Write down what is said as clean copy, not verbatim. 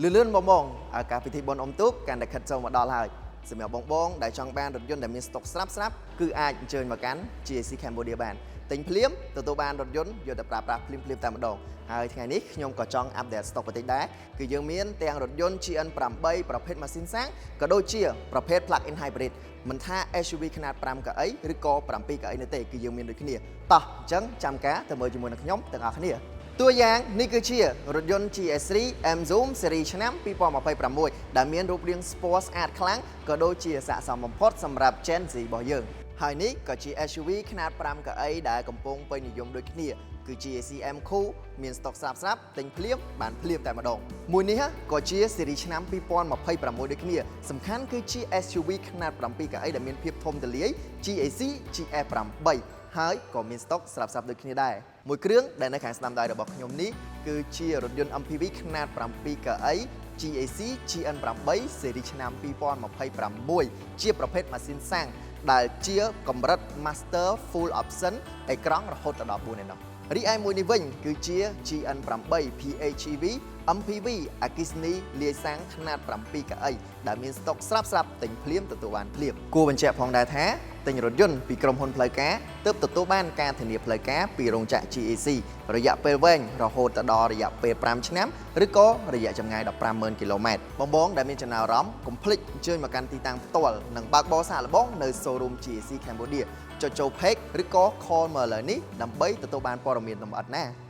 លឿនលឿនបងបងឱកាសពិធីបុណ្យអុំទូកកាន់តែខិតចូលមកដល់ហើយសម្រាប់បងបងដែលចង់បានរថយន្តដែលមានស្តុកស្រាប់ស្រាប់គឺអាចអញ្ជើញមកកាន់ GAC Cambodia បានទិញភ្លាមទទួលបានរថយន្តយកទៅប្រើប្រាស់ភ្លាមភ្លាមតែម្ដងហើយថ្ងៃនេះខ្ញុំក៏ចង់ update ស្តុកបន្តិចដែរគឺយើងមានទាំងរថយន្ត GN8 ប្រភេទម៉ាស៊ីនសាំងក៏ដូចជាប្រភេទ plug-in hybrid មិនថា SUV ខ្នាត5កៅអីឬក៏7កៅអីនោះទេគឺយើងមានដូចគ្នាតោះអញ្ចឹងចាំការទៅមើលជាមួយនឹងខ្ញុំទាំងអស់គ្នា តួយ៉ាងនេះគឺជារថយន្ត GS3 Emzoom Series ឆ្នាំ2026ដែលមានរូបរាង sport ស្អាតខ្លាំងក៏ដូចជាស័ក្តិសមបំផុតសម្រាប់ Gen Z របស់យើងហើយនេះក៏ជា SUV ខ្នាត5កៅអីដែលកំពុងពេញនិយមដូចគ្នាគឺ GAC MQ មានស្តុកស្រាប់ស្រាប់ទិញភ្លាមបានភ្លាមតែម្ដងមួយនេះក៏ជា Series ឆ្នាំ2026ដូចគ្នាសំខាន់គឺជា SUV ខ្នាត7កៅអីដែលមានភាពធំទូលាយ GAC GS8 ហើយក៏មានស្តុកស្រាប់ស្រាប់ដូចគ្នាដែរមួយគ្រឿងដែលនៅខាងស្ដាំដៃរបស់ខ្ញុំនេះគឺជារថយន្ត MPV ខ្នាត7កៅអី GAC GN8 ស៊េរីឆ្នាំ2026ជាប្រភេទម៉ាស៊ីនសាំងដែលជាកម្រិត Master Full Option អេក្រង់រហូតដល់4ឯណោះរីឯមួយនេះវិញគឺជា GN8 PHEV MPV អគ្គិសនីលាយសាំងខ្នាត7កៅអីដែលមានស្តុកស្រាប់ស្រាប់ទិញភ្លាមទទួលបានភ្លាមគួរបញ្ជាក់ផងដែរថាទិញរថយន្តពីក្រុមហ៊ុនផ្លូវការទើបទទួលបានការធានាផ្លូវការពីរោងចក្រ GAC រយៈពេលវែងរហូតដល់រយៈពេល5ឆ្នាំឬក៏រយៈចម្ងាយ150,000គីឡូម៉ែត្របងបងដែលមានចំណាប់អារម្មណ៍កុំភ្លេចអញ្ជើញមកកាន់ទីតាំងផ្ទាល់និងបើកបរសាកល្បងនៅ showroom GAC Cambodia ចុចចូល page ឬក៏ call មកឥឡូវនេះដើម្បីទទួលបានព័ត៌មានលម្អិតណា។